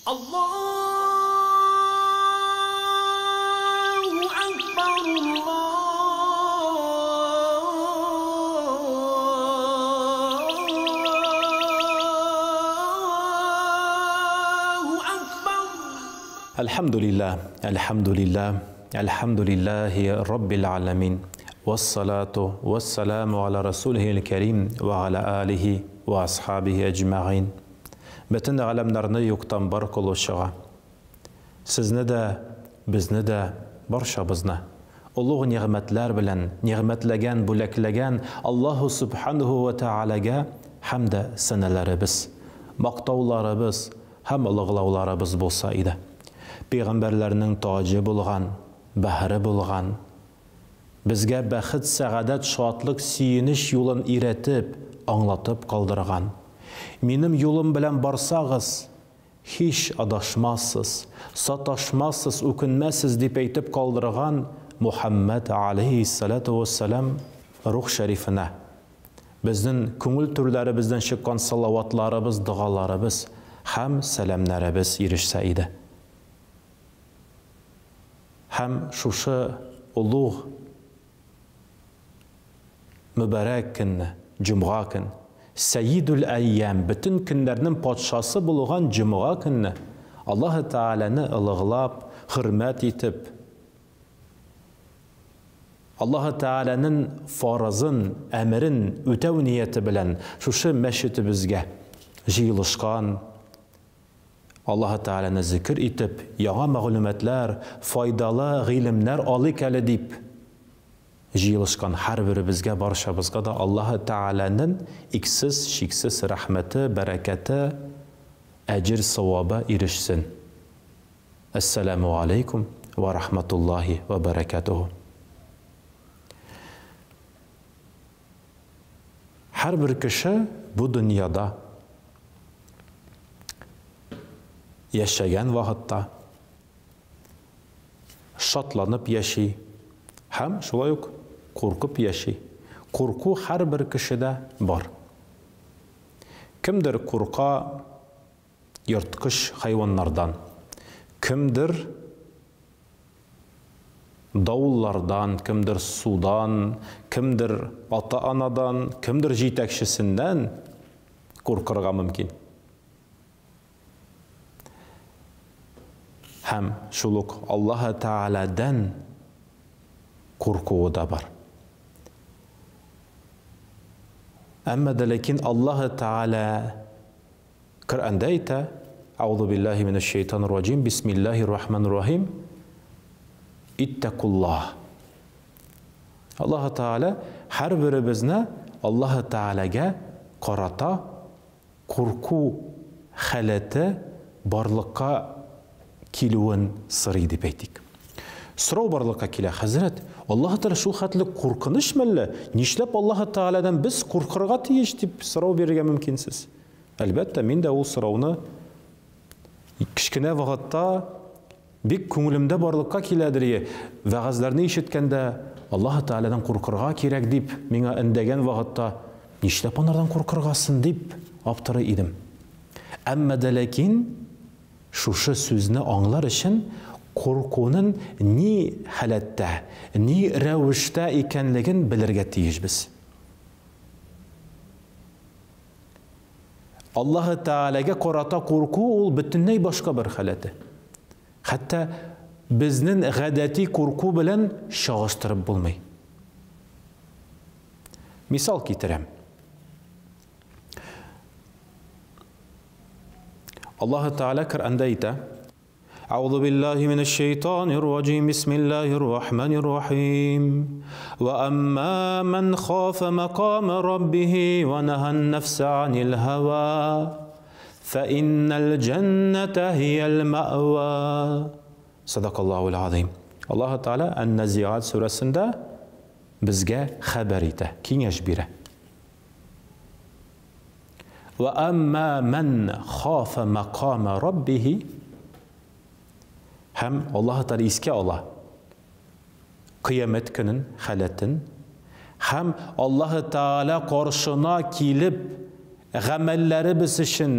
Аллаһу акбар, Аллаһу акбар. Әлхәмдүлилләһ, әлхәмдүлилләһ, әлхәмдүлилләһи раббил аламин. Вассалату вассаламу аля расулихил кәрим ва аля алихи ва асхабихи әҗмәгыйн. Бөтен галәмнәрне юктан бар кылучыга. Сезне дә, безне дә, барчабызны олуг нигъмәтләр белән нигъмәтләгән, бүләкләгән Аллаһу Сүбхәнүһү вә Тәгаләгә хәмдә сәнәләребез, мактауларыбыз һәм олуглауларыбыз булса иде. Пәйгамбәрләрнең таҗы булган, бәһре булган, безгә бәхет, сәгадәт, шатлык, сөенеч юлын өйрәтеп, аңлатып калдырган. Минем юлым белән барсагыз, һич адашмассыз, саташмассыз, үкенмәссез, дип әйтеп калдырган Мухәммәд аләйһиссәләтү вәссәлам рух шәрифенә безнең күңел түрләребездән чыккан салаватларыбыз, догаларыбыз һәм сәламнәребез ирешсә иде. Һәм шушы олуг мөбарәк көнне, җомга көн, сәйидүл әйям, бөтен көннәрнең патшасы булган җомга көнне Аллаһы Тәгаләне олуглап, хөрмәт итеп, Аллаһы Тәгаләнең фарызын, әмерен үтәү нияте белән шушы мәчетебезгә җыелышкан, Аллаһы Тәгаләне зикер итеп, яңа мәгълүматлар, файдалы гыйлемнәр алыйк әле дип җыелышкан һәрберебезгә, барчабызга да Аллаһы Тәгаләнең иксез-чиксез рәхмәте, бәрәкәте, әҗер-савабы ирешсен. Әссәламү алейкум вә рахматуллаһи вә бәрәкәтүһү. Һәрбер кеше бу дөньяда яшәгән вакытта шатланып яши һәм шулай ук куркып яши. Курку һәрбер кешедә бар. Кемдер курка ерткыч хайваннардан, кемдер давыллардан, кемдер судан, кемдер ата-анадан, кемдер җитәкчесеннән куркырга мөмкин. Һәм шул ук Аллаһы Тәгаләдән куркуы да бар. Әмма дә ләкин Аллаһы Тәгалә Коръәндә әйтә, Әгъузу биллаһи минәш шәйтанир раҗим, бисмиллаһир рахманир рахим. Иттакуллаһ. Аллаһ Тәгалә һәрберебезне Аллаһ Тәгаләгә карата курку халәте барлыкка килүен сорый дип әйтик. Сорау барлыкка килә, хәзрәт, Аллаһ Тәгалә шул хәтле куркыныч мәллә? Нишләп Аллаһ Тәгаләдән без куркырга тиеш дип сорау бирергә мөмкинсез? Әлбәттә, мин дә ул сорауны кечкенә вакытта бик күңелемдә барлыкка киләдер, вәгазьләрне ишеткәндә Аллаһ Тәгаләдән куркырга кирәк дип миңа эндәгән вакытта, нишләп анардан куркыргасын дип аптырый идем. Әмма дә ләкин шушы сүзне аңлар өчен куркуның ни халәттә, ни рәвештә икәнлеген белергә тиешбез. Аллаһы Тәгаләгә карата курку ул бөтенләй башка бер халәте. Хәтта безнең гадәти курку белән чагыштырып булмый. Мисал китерәм. Аллаһы Тәгалә Коръәндә әйтә: Әгъузу биллаһи минәш шәйтанир раҗим. Бисмиллаһир рахманир рахим. Ва амма ман хафа макама раббихи ва наһан нафса анил һава фа иннал җанната һиял маъва. Садакаллаһул азим. Аллаһ Тәгалә Ан-Назиат сүрәсендә безгә хәбәр итә, киңәш бирә. Ва амма ман хафа макама раббихи, һәм Аллаһ Тәгалә искә ала кыямәт көнен халәтен һәм Аллаһ Тәгалә каршына килеп гамәлләребез өчен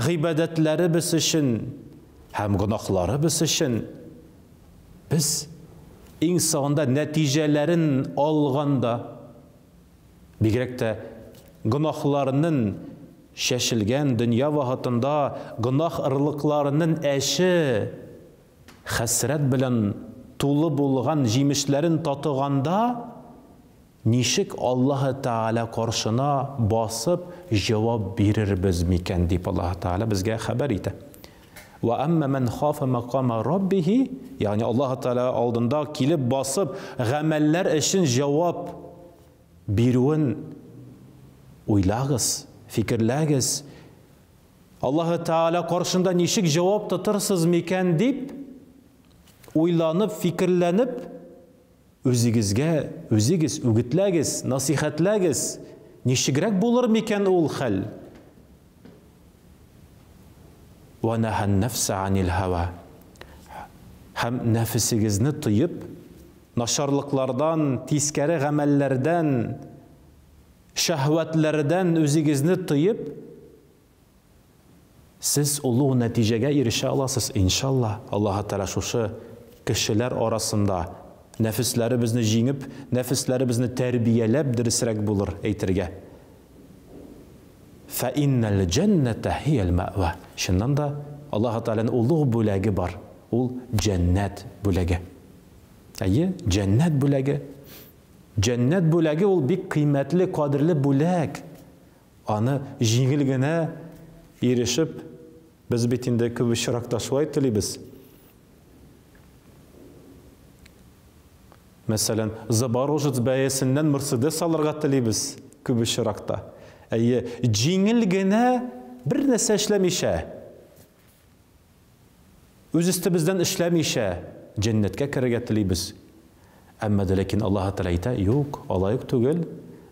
гыйбадәтләребез өчен һәм гөнаһларыбыз өчен без иң соңында нәтиҗәләрен алганда, бигрәк тә гөнаһларның чәчелгән дөнья вакытында гөнаһ ырлыкларының әче хәсрәт белән тулы булган җимешләрен татыганда, ничек Аллаһы Тәгалә каршына басып җавап бирербез микән, дип Аллаһы Тәгалә безгә хәбәр итә. Вә әмма мән хафа макама раббихи, ягъни Аллаһы Тәгалә алдында килеп басып, гамәлләр өчен җавап бирүен уйлагыз, фикерләгез. Аллаһы Тәгалә каршында ничек җавап тотырсыз микән дип уйланып, фикерләнеп, Үзегезгә үзегез үгетләгез, насыйхәтләгез, ничегрәк булыр микән ул хәл? Вә нәһән нәфсә анил һава. Һәм нәфесегезне тыеп, начарлыклардан, тискәре гамәлләрдән, шәһвәтләрдән үзегезне тыеп, Сез олуг нәтиҗәгә ирешә аласыз, иншалла. Аллаһы Тәгалә шушы кешеләр арасында нәфесләребезне җиңеп, нәфесләребезне тәрбияләп, дөресрәк булыр әйтергә. Фәиннәл җәннәтә һиял мәъва. Чыннан да, Аллаһы Тәгаләнең олуг бүләге бар. Ул җәннәт бүләге. Әйе, җәннәт бүләге. Җәннәт бүләге ул бик кыйммәтле, кадерле бүләк. Аны җиңел генә ирешеп, без бит инде күп очракта шулай телибез. Мәсәлән, Запорожец бәясеннән Мерседес алырга телибез күп очракта. Әйе, җиңел генә бер нәрсә эшләмичә, Үз өстебездән эшләмичә, җәннәткә керергә телибез. Әмма дә ләкин Аллаһы Тәгалә әйтә, юк, алай ук түгел.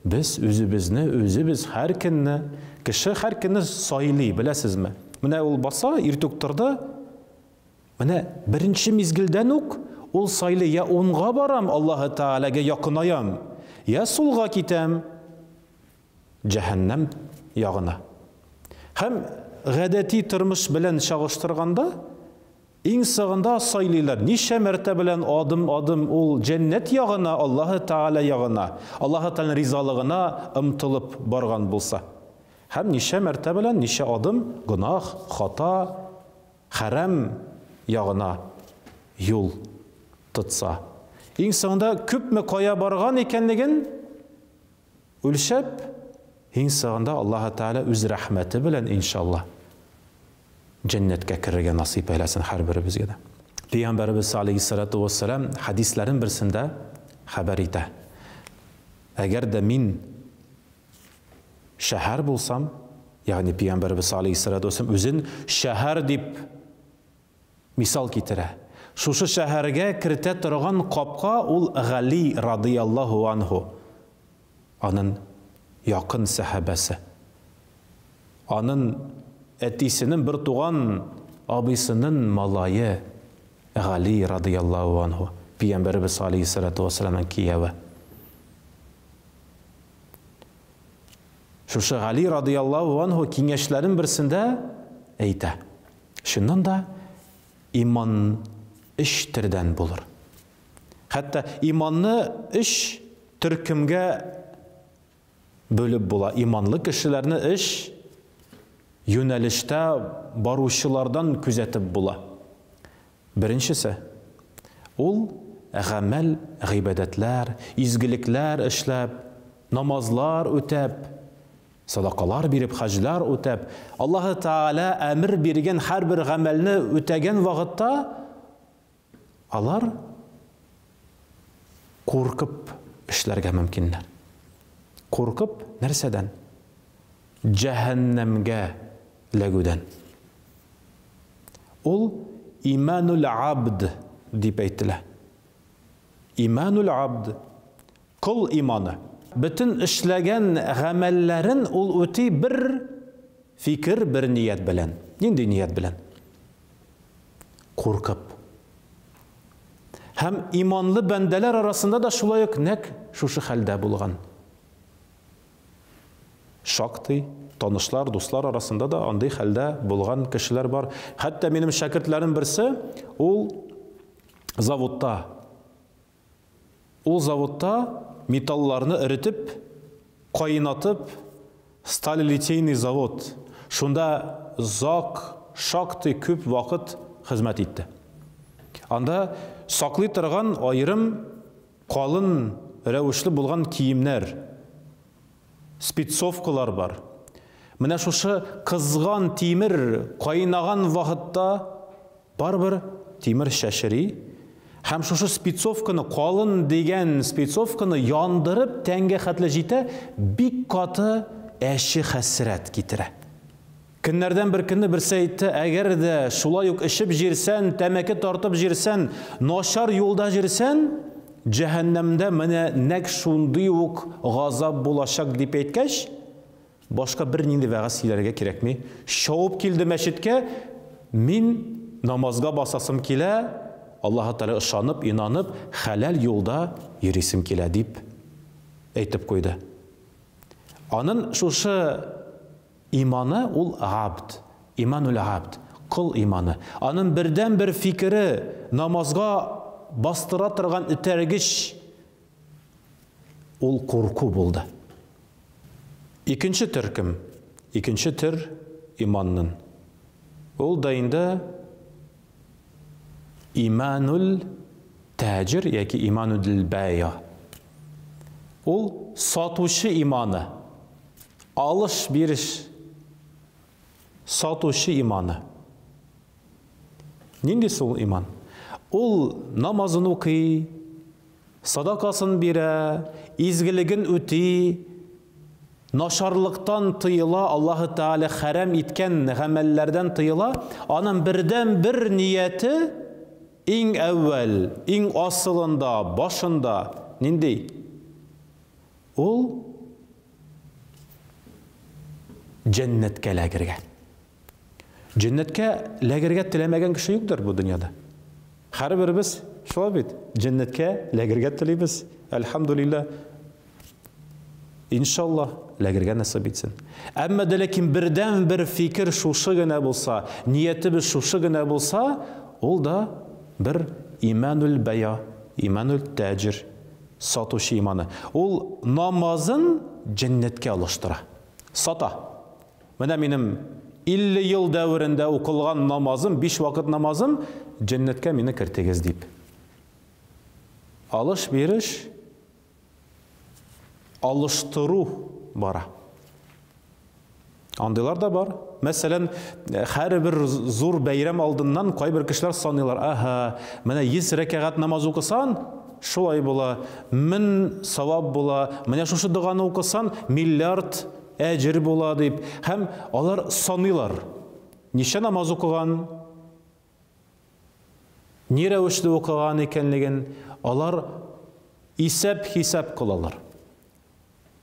Без үзебезне үзебез һәр көнне, кеше һәр көнне сайлый, беләсезме? Менә ул баса, иртүк торды, менә беренче мизгелдән үк ул сайлый, я уңга барам, Аллаһы Тәгаләгә якынаям, я сулга китәм, җәһәннәм ягына. Һәм гадәти тормыш белән чагыштырганда, иң соңында сайлыйлар, ничә мәртәбәлән адым-адым ул җәннәт ягына, Аллаһы Тәгалә ягына, Аллаһы Тәгаләнең ризалыгына омтылып барган булса. Һәм ничә мәртәбәлән, ничә адым гөнаһ, хата, хәрам ягына юл тотса. Иң соңында күпме кая барган икәнлеген Үлчәп, иң соңында Аллаһы Тәгалә үз рәхмәте белән, иншалла, җәннәткә керергә насыйп әйләсен һәрберебезгә дә. Пәйгамбәребез алейһиссалату вассалам хәдисләрен берсендә хәбәр итә. Әгәр дә мин шәһәр булсам, ягъни пәйгамбәребез алейһиссалату вассалам үзен шәһәр дип Мисал китерә. Шушы шәһәргә кертә торган капка ул Гали радыяллаһу анһу, анын якын сәхабәсе. Анын әтисенен бертуган абыйсынын малае Гали радыяллаһу анһу, пиямбәребез алейһиссалату вассаламның кияве. Шушы Гали радыяллаһу анһу киңәшләрен берсендә әйтә. Чыннан да, иман өч төрдән булыр. Хәтта иманны өч төркемгә бүлеп була. Иманлы кешеләрне өч юнәлештә баручылардан күзәтеп була. Беренчесе, ул гамәл, гыйбадәтләр, изгелекләр эшләп, намазлар үтәп, Садакалар биреп, хаҗлар үтәп, Аллаһы Тәгалә әмер биргән һәрбер гамәлне үтәгән вакытта алар куркып эшләргә мөмкиннәр. Куркып нәрсәдән? Җәһәннәмгә эләгүдән. Ул иманул абд дип әйтелә. Иманул абд. Кол иманы. Бөтен эшләгән гамәлләрен ул үти бер фикер, бер ният белән. Нинди ният белән? Куркып. Һәм иманлы бәндәләр арасында да шулай ук нәкъ шушы хәлдә булган. Шактый танышлар, дуслар арасында да андый хәлдә булган кешеләр бар. Хәтта минем шәкертләрем берсе, ул заводта. Ул заводта металларны эретеп, кайнатып, сталелитейный завод. Шунда зак, шактый күп вакыт хезмәт итте. Анда саклый торган аерым калын рәвешле булган киемнәр, спецовкалар бар. Менә шушы кызган тимер кайнаган вакытта барыбер тимер шәшери һәм шушы спецовканы, калын дигән спецовканы яндырып тәнгә хәтле җитә, бик каты әче хәсрәт китерә. Көннәрдән бер көнне берсе әйтте, әгәр дә шулай ук эчеп җирсән, тәмәке тартып җирсән, начар юлда җирсән, җәһәннәмдә менә нәкъ шундый ук газап булачак дип әйткәч, башка бернинди вәгазь сөйләргә кирәкми. Чабып килде мәчеткә, мин намазга басасым килә, Аллаһы Тәгалә ышанып, инанып, хәләл юлда йөрисем килә дип әйтеп куйды. Анын шушы иманы ул габд, имануль габд, кол иманы. Анын бердән-бер фикере намазга бастыра торган этәргеч ул курку булды. Икенче төркем, икенче төр иманнын. Ул да инде имануль таҗир яки имануль бая. Ул сатучы иманы. Алыш-биреш сатучы иманы. Нинди ул иман? Ул намазын укый, садакасын бирә, изгелеген үти, начарлыктан тыела, Аллаһы Тәгалә хәрам иткән гамәлләрдән тыела. Аның бердән-бер нияте иң әүвәл, иң асылында, башында нинди? Ул җәннәткә эләгергә. Җәннәткә эләгергә теләмәгән кеше юктыр бу дөньяда. Һәрберебез шулай бит, җәннәткә эләгергә телибез. Әлхәмдүлилләһ. Иншаллаһ, эләгергә насыйп итсен. Әмма дә ләкин бердән-бер фикер шушы генә булса, ниятебез шушы генә булса, ул да бер имануль бая, имануль таҗир, сатучы иманы. Ул намазын җәннәткә алыштыра. Сата. Менә минем 50 ел дәверендә укылган намазым, 5 вакыт намазым, җәннәткә мине кертегез дип. Алыш-биреш, алыштыру бара. Андыйлар да бар. Мәсәлән, һәрбер зур бәйрәм алдыннан кайбер кешеләр саныйлар. Аһа, менә 100 рәкәгать намаз укысан, шулай була, 1000 савап була. Менә шушы доганы укысан, миллиард әҗер була дип. Һәм алар саныйлар. Ничә намаз укыган, ни рәвешле укыган икәнлеген алар исәп-хисап кылалар.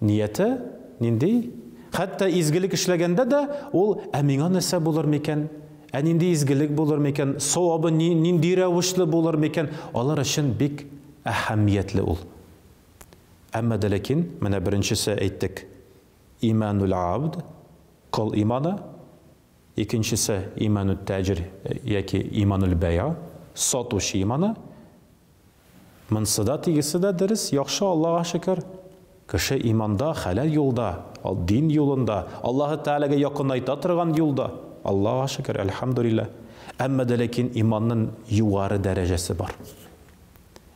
Нияте нинди? Хәтта изгелек эшләгәндә дә ул, ә миңа нәрсә булыр микән? Ә нинди изгелек булыр микән? Савабы нинди рәвешле булыр микән? Алар өчен бик әһәмиятле ул. Әмма дә ләкин, менә беренчесе әйттек, имануль абд, кол иманы, икенчесе имануль таҗир яки имануль бая, сатучы иманы. Монсы да тегесе дә дөрес, яхшы, Аллаһка шөкер. Кеше иманда, хәләл юлда, дин юлында, Аллаһы Тәгаләгә якынайта торган юлда. Аллаһка шөкер, әлхәмдүлилләһ. Әмма дә ләкин иманның югары дәрәҗәсе бар.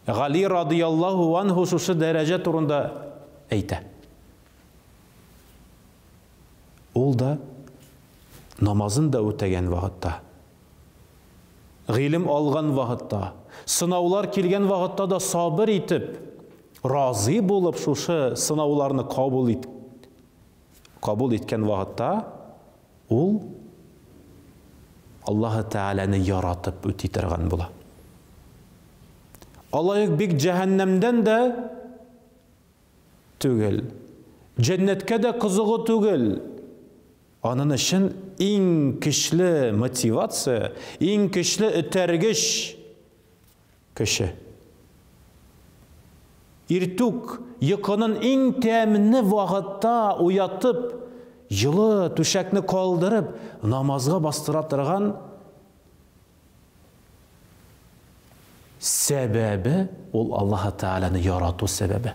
Гали радияллаһу анһу шушы дәрәҗә турында әйтә. Ул да намазын да үтәгән вакытта, гыйлем алган вакытта, сынаулар килгән вакытта да сабыр итеп, разый булып шушы сынауларны кабул иткән вакытта ул Аллаһы Тәгаләне яратып үти торган була. Алай ук бик җәһәннәмдән дә түгел, җәннәткә дә кызыгы түгел. Аның өчен иң көчле мотивация, иң көчле этәргеч кеше. Иртүк йокының иң тәмле вакытта уятып, җылы түшәкне калдырып, намазга бастыра торган сәбәбе ул Аллаһы Тәгаләне ярату сәбәбе.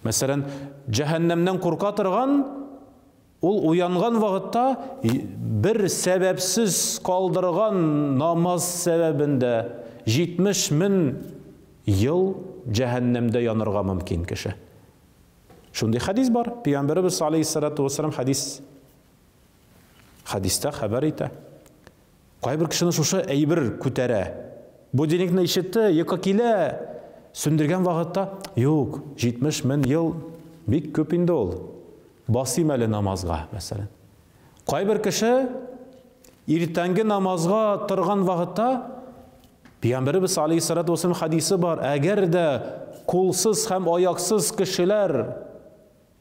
Мәсәлән, җәһәннәмнән курка торган ул уянган вакытта бер сәбәпсез калдырган намаз сәбәбендә 70 мең ел җәһәннәмдә янырга мөмкин кеше. Шундый хәдис бар. Пәйгамбәребез алейһиссалату вассалам хәдис хәдистә хәбәр итә. Кайбер кешене шушы әйбер күтәрә. Будильникны ишетте, йокы килә. Сүндергән вакытта, юк, 70 мең ел бик күп инде ул. Басыйм әле намазга, мәсәлән. Кайбер кеше иртәнге намазга торган вакытта Пәйгамбәребез алейһиссалату вассалам хәдисе бар, әгәр дә кулсыз һәм аяксыз кешеләр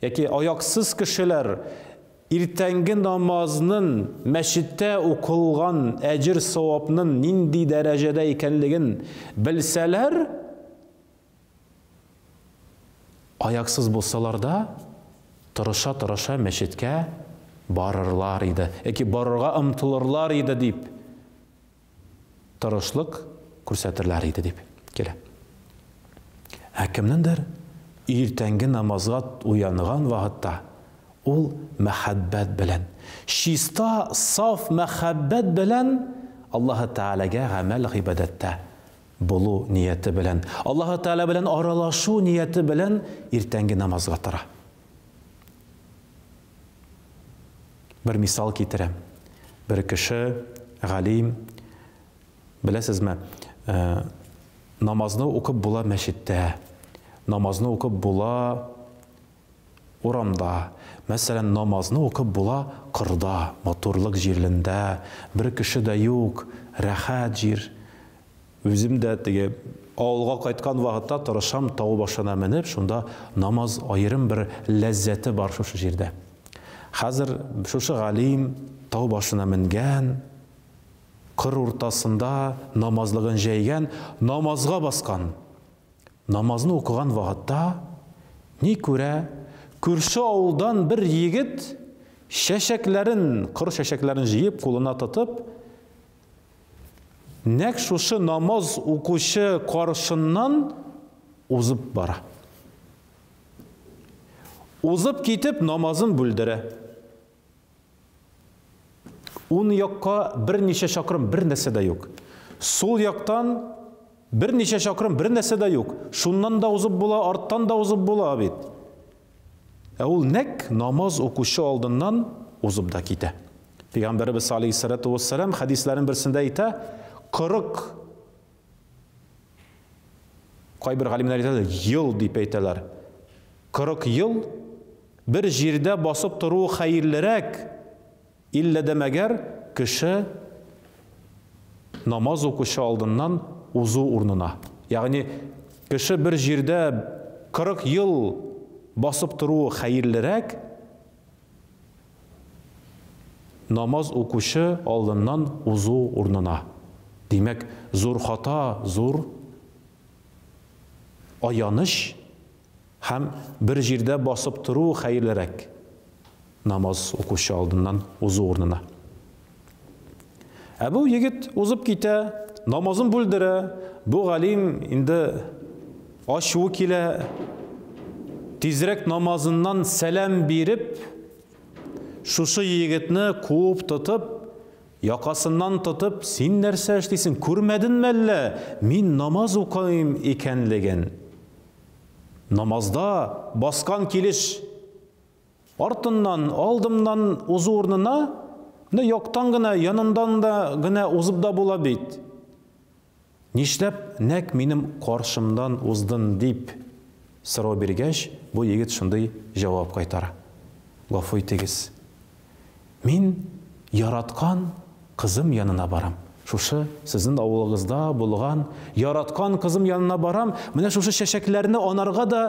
яки аяксыз кешеләр иртәнге намазның мәчеттә укылган әҗер савапның нинди дәрәҗәдә икәнлеген белсәләр, аяксыз булсалар да, тырыша-тырыша мәчеткә барырлар иде, яки барырга омтылырлар иде дип тырышлык күрсәтерләр иде дип килә. Ә кемнеңдер иртәнге намазга уянган вакытта ул мәхәббәт белән, чиста, саф мәхәббәт белән Аллаһы Тәгаләгә гамәл гыйбадәттә булу нияте белән, Аллаһы Тәгалә белән аралашу нияте белән иртәнге намазга тора. Бер мисал китерәм. Бер кеше, галим, беләсезме, намазны укып була мәчеттә, намазны укып була урамда. Мәсәлән, намазны укып була кырда, матурлык җирлендә, бер кеше дә юк, рәхәт җир. Үзем дә теге авылга кайткан вакытта тырышам тау башына менеп, шунда намаз аерым бер ләззәте бар шушы җирдә. Хәзер шушы галим тау башына менгән, кыр уртасында намазлыгын җәйгән, намазга баскан. Намазны укыган вакытта ни күрә, күрше авылдан бер егет чәчәкләрен, кыр чәчәкләрен җыеп, кулына тотып, нәкъ шушы намаз укучы каршыннан узып бара. Узып китеп намазын бүлдерә. Ун якка берничә чакрым бер нәрсә дә юк. Сул яктан берничә чакрым бер нәрсә дә юк. Шуннан да узып була, арттан да узып була бит. Ә ул нәкъ намаз укучы алдыннан узып да китә. Пәйгамбәребез алейһиссалату вассалам хәдисләренең берсендә әйтә, 40 кайбер галимнәр әйтәләр, ел дип әйтәләр. 40 ел бер җирдә басып тору хәерлерәк, иллә дә мәгәр кеше намаз укучы алдыннан узу урынына. Ягъни кеше бер җирдә 40 ел басып тору хәерлерәк, намаз укучы алдыннан узу урынына. Димәк, зур хата, зур аяныч һәм бер җирдә басып тору хәерлерәк намаз укучы алдыннан узу урынына. Ә бу егет узып китә, намазын бүлдерә. Бу галим инде ачуы килә, тизрәк намазыннан сәлам биреп, шушы егетне куып тотып, якасыннан тотып, син нәрсә эшлисең, күрмәдеңме әллә, мин намаз укыйм икәнлеген. Намазда баскан килеш артыннан, алдымнан узу урынына, менә яктан гына, янындан да гына узып да була бит. Нишләп нәкъ минем каршымдан уздың дип сорау биргәч, бу егет шундый җавап кайтара. Гафу итегез. Мин яраткан кызым янына барам. Шушы сезнең авылыгызда булган яраткан кызым янына барам. Менә шушы чәчәкләрне анарга да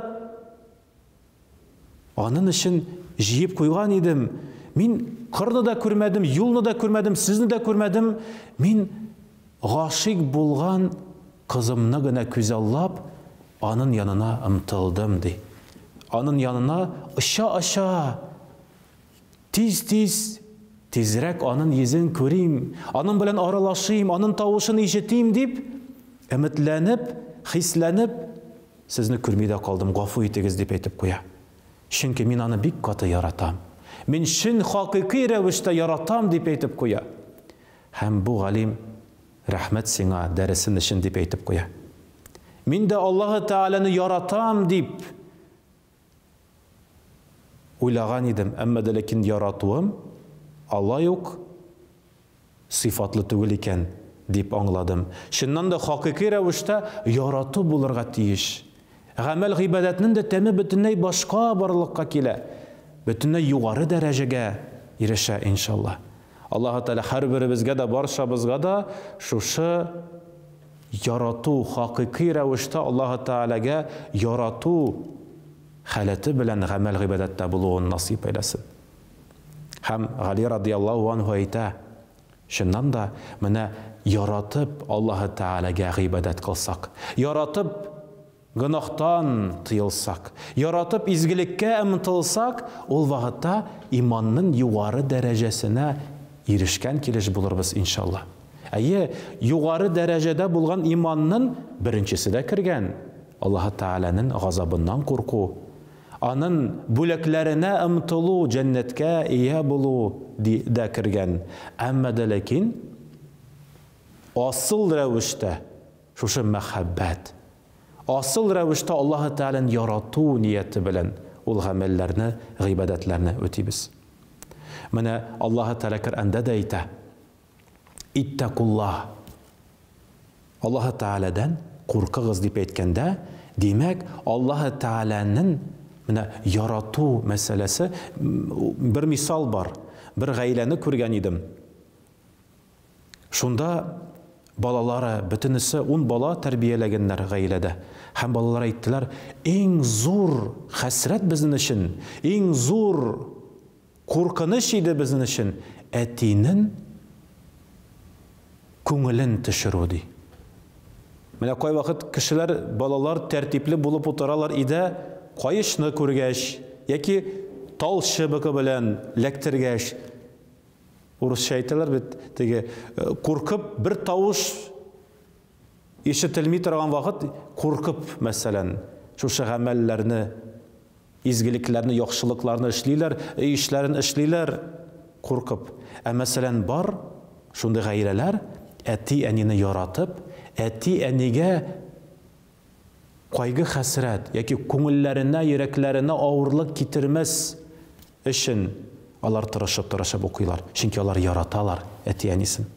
анын өчен җыеп куйган идем. Мин кырны да күрмәдем, юлны да күрмәдем, сезне дә күрмәдем. Мин гашыйк булган кызымны гына күзаллап, анын янына омтылдым, ди. Анын янына оча-оча, тиз-тиз, тизрәк анын йөзен күрим, анын белән аралашыйм, анын тавышын ишетим дип, өметләнеп, хисләнеп, сезне күрми дә калдым, гафу итегез, дип әйтеп куя. Чөнки мин аны бик каты яратам. Мин чын хакыйкый рәвештә яратам, дип әйтеп куя. Һәм бу галим, рәхмәт сиңа дәресен өчен, дип әйтеп куя. Мин дә Аллаһы Тәгаләне яратам, дип уйлаган идем, әмма дә ләкин яратуым алай ук сыйфатлы түгел икән, дип аңладым. Чыннан да хакыйкый рәвештә ярату булырга тиеш. Гамәл-гыйбадәтнең дә тәме бөтенләй башка барлыкка килә, бөтенләй югары дәрәҗәгә ирешә, иншалла. Аллаһы Тәгалә һәрберебезгә дә, барчабызга да шушы ярату, хакыйкый рәвештә Аллаһы Тәгаләгә ярату халәте белән гамәл-гыйбадәттә булуын насыйп әйләсен. Һәм Гали радыяллаһу анһу әйтә, Чыннан да, менә яратып Аллаһы Тәгаләгә гыйбадәт кылсак, яратып гөнаһтан тыелсак, яратып изгелеккә омтылсак, ул вакытта иманның югары дәрәҗәсенә ирешкән килеш булырбыз, иншалла. Әйе, югары дәрәҗәдә булган иманның беренчесе дә кергән, Аллаһы Тәгаләнең газабыннан курку, Анын бүләкләренә омтылу, җәннәткә ия булу ди дә кергән. Әмма дә ләкин асыл рәвештә шушы мәхәббәт, асыл рәвештә Аллаһы Тәгаләне ярату нияте белән ул гамәлләрне, гыйбадәтләрне үтибез. Менә Аллаһы Тәгалә Коръәндә дә әйтә, Иттакуллаһ. Аллаһы Тәгаләдән куркыгыз дип әйткәндә, димәк, Аллаһы Тәгаләнең менә ярату мәсьәләсе, бер мисал бар. Бер гаиләне күргән идем. Шунда балалары, бөтенесе ун бала тәрбияләгәннәр гаиләдә. Һәм балалар әйттеләр, иң зур хәсрәт безнең өчен, иң зур Куркыныч иде безнен өчен әтинен күңелен төшерү, ди. Менә кайвакыт кешеләр, балалар тәртипле булып утыралар иде, каешны күргәч, яки тал чыбыгы белән ләктергәч, урысча әйтәләр бит, теге, куркып бер тавыш ишетелми торган вакыт, куркып, мәсәлән, шушы гамәлләрне Изгелекләрне, яхшылыкларны эшлиләр, өй эшләрен эшлиләр, куркып. Ә мәсәлән, бар шундый гаиләләр, әти-әнине яратып, әти-әнигә кайгы-хәсрәт яки күңелләренә, йөрәкләренә авырлык китермәс өчен алар тырышып-тырышып укыйлар, чөнки алар яраталар әти-әнисен.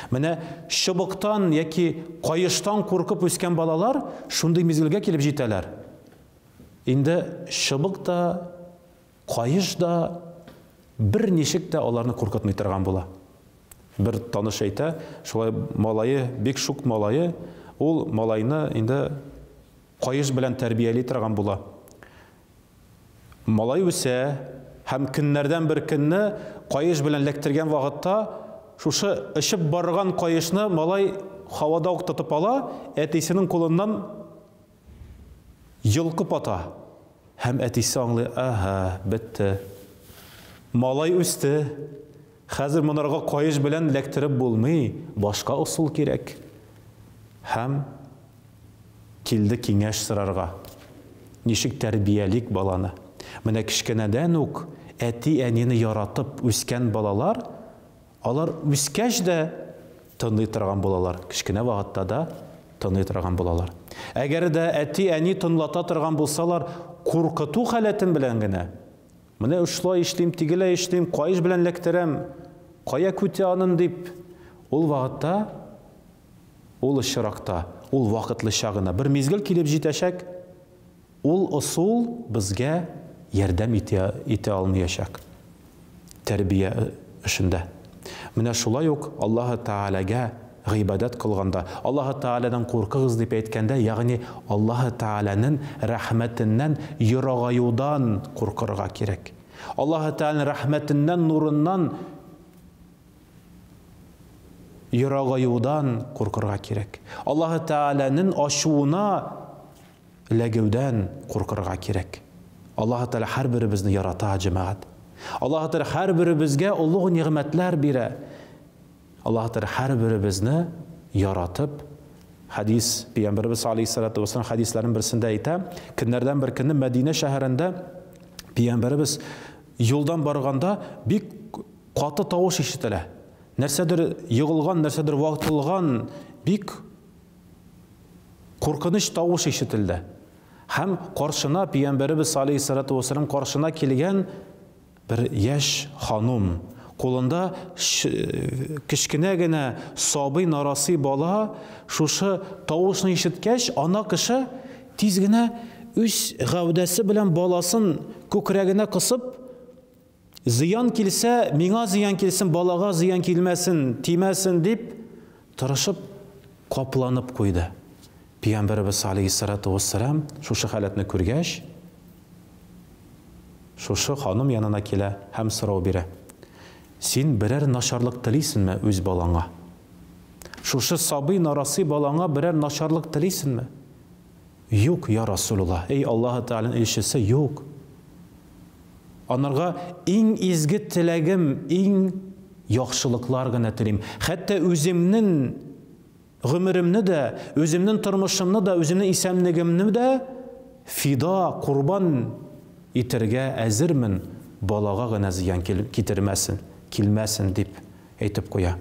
Менә чыбыктан яки каештан куркып үскән балалар шундый мизгелгә килеп җитәләр. Инде чыбык та, каеш да берничек тә аларны куркытмый торган була. Бер таныш әйтә, шулай малае, бик шук малае, ул малайны инде каеш белән тәрбияли торган була. Малай үсә һәм көннәрдән бер көнне каеш белән ләктергән вакытта шушы очып барган каешны малай һавада ук тотып ала, әтисенең кулыннан Йолкып ата. Һәм әтисе аңлый, әһә, бетте. Малай үсте. Хәзер монарга каеш белән ләктереп булмый, башка ысул кирәк. Һәм килде киңәш сорарга. Ничек тәрбиялик баланы? Менә кечкенәдән үк әти-әнине яратып үскән балалар Алар үскәч дә тыңлый торган булалар, кечкенә вакытта да тыңлый торган булалар. Әгәр дә әти-әни тыңлата торган булсалар, куркыту халәтен белән генә, менә шулай эшлим, тегеләй эшлим, каеш белән ләктерәм, кая күтә анын дип, ул вакытта, ул очракта, ул вакытлыча гына бер мизгел килеп җитәчәк, Ул ысул безгә ярдәм итә итә алмыячак тәрбия эшендә. Менә шулай ук Аллаһы Тәгаләгә гыйбадәт кылганда, Аллаһы Тәгаләдән куркыгыз дип әйткәндә, ягъни Аллаһы Тәгаләнең рәхмәтеннән ерагаюдан куркырга кирәк. Аллаһы Тәгаләнең рәхмәтеннән, нурыннан ерагаюдан куркырга кирәк. Аллаһы Тәгаләнең ачуына Эләгүдән куркырга кирәк. Аллаһы Тәгалә һәрберебезне ярата, җәмәгать. Аллаһы Тәгалә һәрберебезгә олуг нигъмәтләр бирә. Аллаһы Тәгалә һәрберебезне яратып, хәдис, Пәйгамбәребез алейһиссалату вассалам хәдисләренең берсендә әйтә, көннәрдән бер көнне Мәдинә шәһәрендә Пәйгамбәребез юлдан барганда бик каты тавыш ишетелә. Нәрсәдер егылган, нәрсәдер ватылган, бик куркыныч тавыш ишетелде. Һәм каршына Пәйгамбәребез алейһиссалату вассалам каршына килгән бер яшь ханум, кулында кечкенә генә сабый нарасый бала, шушы тавышны ишеткәч, ана кеше тиз генә үз гәүдәсе белән баласын күкрәгенә кысып, зыян килсә, миңа зыян килсен, балага зыян килмәсен, тимәсен дип, тырышып капланып куйды. Пәйгамбәребез алейһиссалату вассалам шушы халәтне күргәч, шушы ханым янына килә һәм сорау бирә. Син берәр начарлык телисенме үз балаңа? Шушы сабый нарасый балаңа берәр начарлык телисенме? Юк, я Расулуллаһ, эй Аллаһы Тәгаләнең илчесе, юк. Анарга иң изге теләгем, иң яхшылыклар гына телим. Хәтта үземнең гомеремне дә, үземнең тормышымны да, үземнең исәнлегемне дә фида, корбан итәргә әзермен, балага гына зыян китермәсен, килмәсен дип әйтеп куя.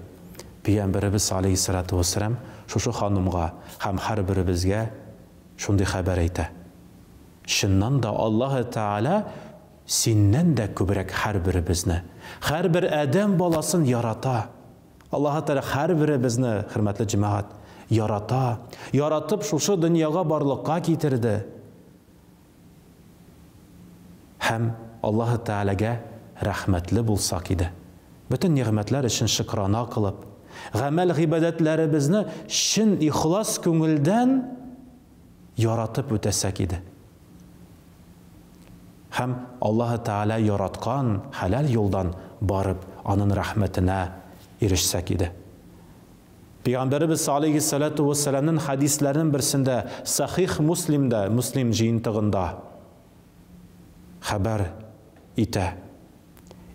Пәйгамбәребез алейһиссалату вассалам шушы ханымга һәм һәрберебезгә шундый хәбәр әйтә. Чыннан да Аллаһы Тәгалә синнән дә күбрәк һәрберебезне, һәрбер адәм баласын ярата. Аллаһы Тәгалә һәрберебезне, хөрмәтле җәмәгать, ярата. Яратып шушы дөньяга барлыкка китерде. Һәм Аллаһы Тәгаләгә рәхмәтле булсак иде. Бөтен нигъмәтләр өчен шөкрана кылып, гамәл-гыйбадәтләребезне чын ихлас күңелдән яратып үтәсәк иде. Һәм Аллаһы Тәгалә яраткан хәләл юлдан барып, аның рәхмәтенә ирешсәк иде. Пәйгамбәребез алейһиссалату вассаламның хәдисләренең берсендә, Сахих Муслимда, Муслим җыентыгында хәбәр итә.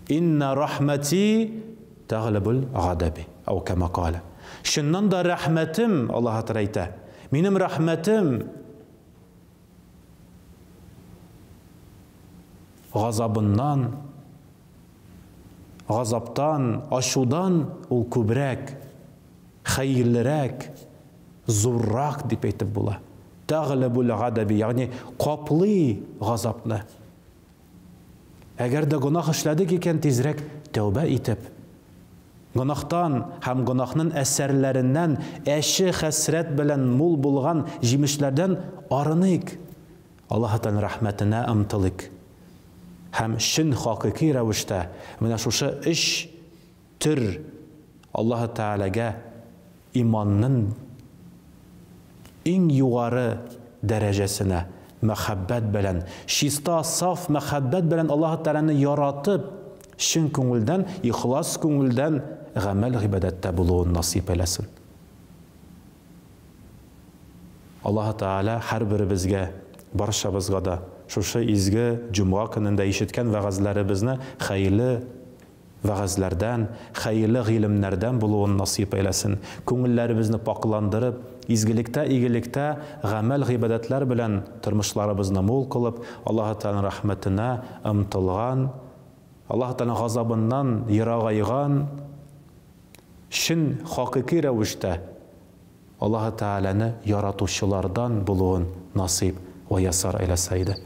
Инна рахмати тәгълибул гадаби, ау кама кала. Чыннан да рәхмәтем, Аллаһ Тәгалә әйтә, минем рәхмәтем газабыннан, газаптан, ачудан ул күбрәк, хәерлерәк, зуррак дип әйтеп була. Тәгълибул гадаби, ягъни каплый газапны. Әгәр дә гөнаһ эшләдек икән, тизрәк тәүбә итеп, гөнаһтан һәм гөнаһның әсәрләреннән әче хәсрәт белән мул булган җимешләрдән арыныйк. Аллаһ Тәгаләнең рәхмәтенә омтылыйк. Һәм чын хакыйкый рәвештә менә шушы өч төр Аллаһ Тәгаләгә иманның иң югары дәрәҗәсенә мәхәббәт белән, чиста, саф мәхәббәт белән Аллаһ Тәгаләне яратып, чын күңелдән, ихлас күңелдән гамәл гыйбадәттә булуын насыйп әйләсен. Аллаһ Тәгалә һәрберебезгә, барчабызга да шушы изге җомга көнендә ишеткән вәгазьләребезне хәерле вәгазьләрдән, хәерле гыйлемнәрдән булуын насыйп әйләсен. Күңелләребезне пакъландырып, изгелектә, игелектә гамәл-гыйбадәтләр белән тормышларыбызны мул кылып, Аллаһ Тәгаләнең рәхмәтенә омтылган, Аллаһ Тәгаләнең газабыннан ерагайган, чын хакыйкый рәвештә Аллаһ Тәгаләне яратучылардан булуын насыйп вә ясар әйләсә иде.